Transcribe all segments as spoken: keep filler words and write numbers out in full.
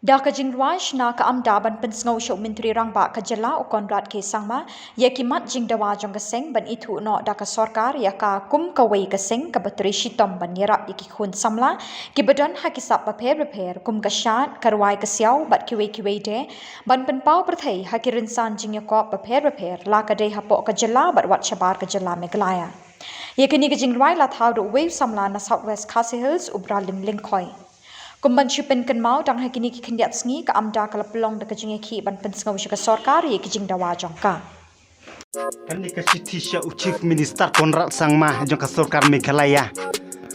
Da ka jingrwai shna ka AMDA ban pynsngew sha u Myntri Rangbah ka jylla u Conrad K Sangma ïa ki mat jingdawa jong ka seng ban ithuh noh da ka sorkar ïa ka kum kawei ka seng kaba trei shitom ban ïarap ïa ki khun samla kiba don ha ki sap bapher bapher kum ka shad, ka rwai ka siaw bad kiwei kiwei de, ban pynpaw pyrthei ha ki rynsan jingïakop bapher bapher la ka dei hapoh ka jylla bad wat shabar ka jylla Meghalaya. Ïa kane ka jingrwai la thaw da uwei u samla na South West Khasi Hills, u Bralin Lyngkhoi. Kum ban shu pynkynmaw, dang ha kine ki khyndiat sngi ka AMDA ka la pynlong da ka jingïakhih ban pynsngew sha ka sorkar ïa ki jingdawa jong ka. Kane ka shithi sha u Chief Minister Conrad Sangma jong ka sorkar Meghalaya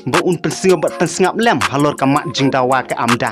ba un pynsngew bad pynsngap lem halor ka mat jingdawa ka AMDA.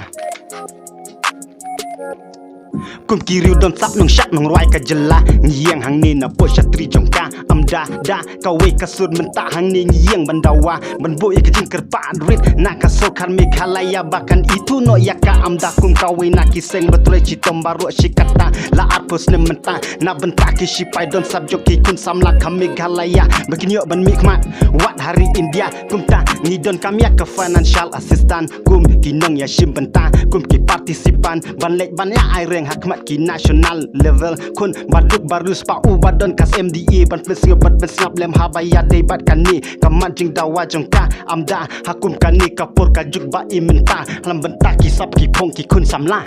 Kum ki riew don sap nongshad nongrwai ka jylla, ngi ïeng hangne na poh shatri jong ka AMDA, da kawei ka sur mynta hangne ngi ïeng ban dawa ban buh ïa ka jingkyrpad rit na ka sorkar Meghalaya ba kan ithuh noh ïa ka AMDA kum kawei na ki seng ba trei shitom baroh shi katta. La arphew snem mynta na bynta ki shipai don sap jong ki khun samla ka Meghalaya ba kin ïoh ban mihkhmat wat ha ri India. Kumta ngi donkam ïa ka financial assistance kum ki nongïashim bynta, kum ki participant ban leit ban ïa aireng ha khmat ki national level. Khun ba duk ba riewspah uba don ka MDA ban pynsngew bad pynsngap lem haba ïadei bad kane ka mat jingdawa jong ka AMDA ha kum kane ka por ka juk ba i mynta, ha la bynta ki sap ki phong ki khun samla.